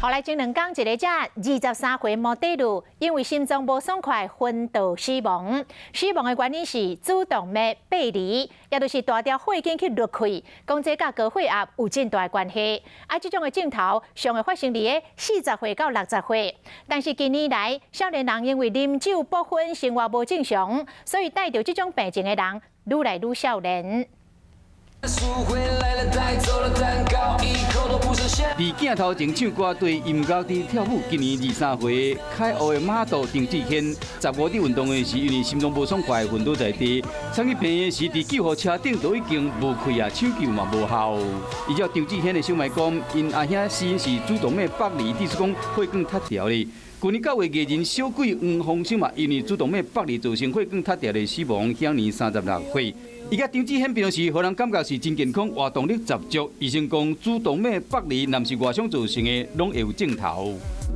後來前兩工一个遮23歲模特兒，因為心臟無爽快昏倒死亡。死亡的原因是主動脈剝離，也就是大條血管去裂開，講這佮高血壓有真大的關係。啊，這種的症頭常會發生佇个40歲到60歲，但是近年來少年人因為啉酒博薰，生活無正常，所以帶著這種病症的人愈來愈少年。佇鏡頭前唱歌對音樂佇跳舞，今年23歲，凱奧的 model 張志軒，15佇運動的時，因為心臟無爽快昏倒在地，送去病院時，佇救護車頂都已經無氣啊，搶救嘛無效。依照張志軒的小妹講，𪜶阿兄死因是主動脈剝離，意思講血管塌掉咧。去年9月，藝人小鬼黃鴻升嘛，因為主動脈剝離造成血管塌掉的死亡，享年36歲。伊佮張志軒平常時，予人感覺是真健康，活動力十足。醫生講，主動脈剝離，若毋是外傷造成的，攏會有症頭。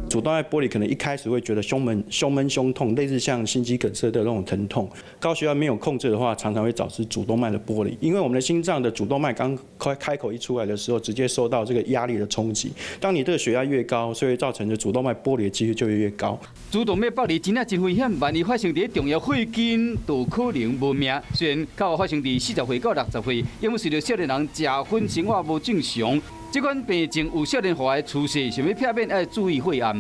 主動脈剝離可能一開始會覺得胸悶、胸悶、胸痛，類似像心肌梗塞的那種疼痛。高血壓沒有控制的話，常常會導致主動脈的剝離。因為我們的心臟的主動脈剛開開口一出來的時候，直接受到這個壓力的衝擊。當你這個血壓越高，所以造成的主動脈剝離的機會就會越高。主動脈剝離真正真危險，萬一發生佇重要血管，就可能無命。雖然較發生佇40歲到60歲，因為隨著少年人食薰生活無正常，這款病症有少年化的趨勢，想欲避免愛注意血壓。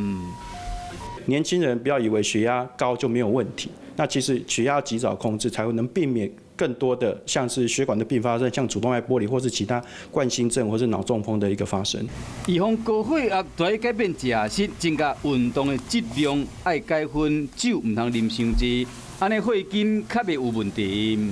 年輕人不要以為血壓高就沒有問題，那其實血壓及早控制，才會能避免更多的像是血管的併發症，像主動脈剝離或是其他冠心症或是腦中風的一個發生。預防高血壓，就愛改變食食，增加運動的質量，愛戒薰，酒毋通啉傷濟，按呢血管較袂有問題。